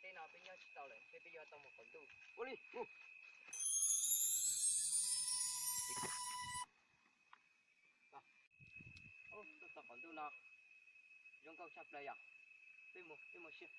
Teb no peb nyob tsis tau lawm, peb, peb yuav tau mus qaum ntuj. Ua li, mus. Tuaj txog qaum ntuj no zoo nkauj tshaj plaws yom. Peb mus, peb mus seb.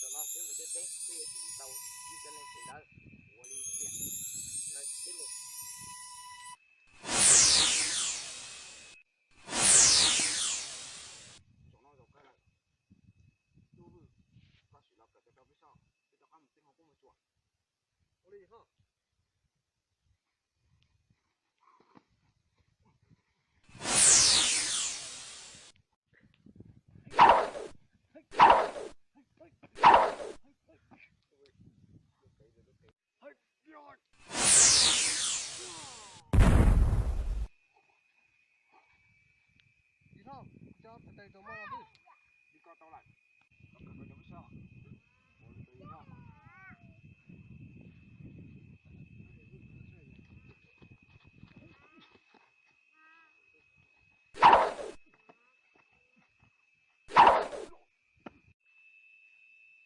Tam no peb mus ntiaj teb, peb yuav tsum tau ib cov neeg tsev ntawd ua li tiag. Lawv peb mus. Zaum no zaum kawg lawm. Tub Vwj, koj sim los kawm cov rau peb soj, peb rov qab mus teb hauv qub mus tsuas. Ua li ho. Tsis tau, cov tes tus moj no xwb. Li ko tau lawm. Koj kawm koj cov peb soj. Ua li ko li no.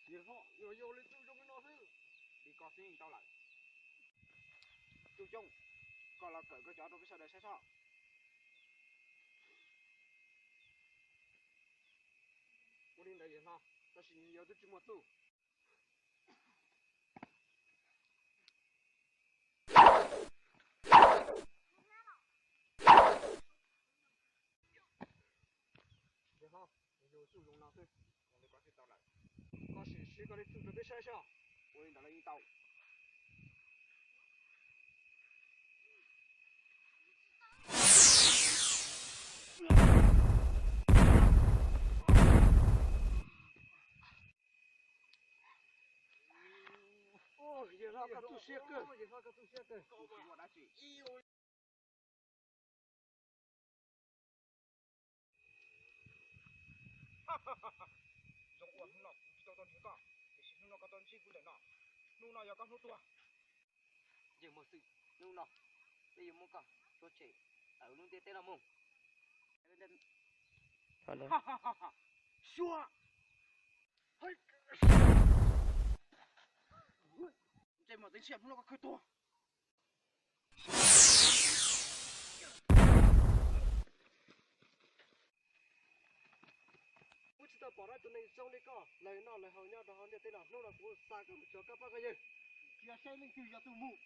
Tsis tau, yuav yog li txuj zoo li no xwb. Li ko xwb tau lawm. Txuj Xyooj, koj los kawm koj cov rau peb sawv daws saib soj. Ua li ntawd yawg hlob, tab sis yawg twb tsis muaj txuj. Yawg hlob, yus txuj zoo no xwb. Koj sim siv koj li txuj rau peb saib soj. Ua li ntawd los yeej tau. Yawg hlob, koj tu siab kawg. Zoo ua hnub no kuv tsis tau tuaj nrhiav koj, tiam sis hnub no koj tuaj ntsib kuv ntawm no, hnub no yog koj hnub tuag. Yeej muaj xwm, hnub no peb yuav muab koj rhuav tshem tawm lub ntiaj teb no mus. Suav! Ntsej muag txiv ntshiab, hnub no koj kawg tuag. Kuv tsis tau pom rau tus neeg zoo li koj, lawv noj lawv haus nyob rau hauv ntiaj teb no, hnub no kuv xa koj mus tsuas koj pab koj yawg. Cia saib leej twg yog tus mus.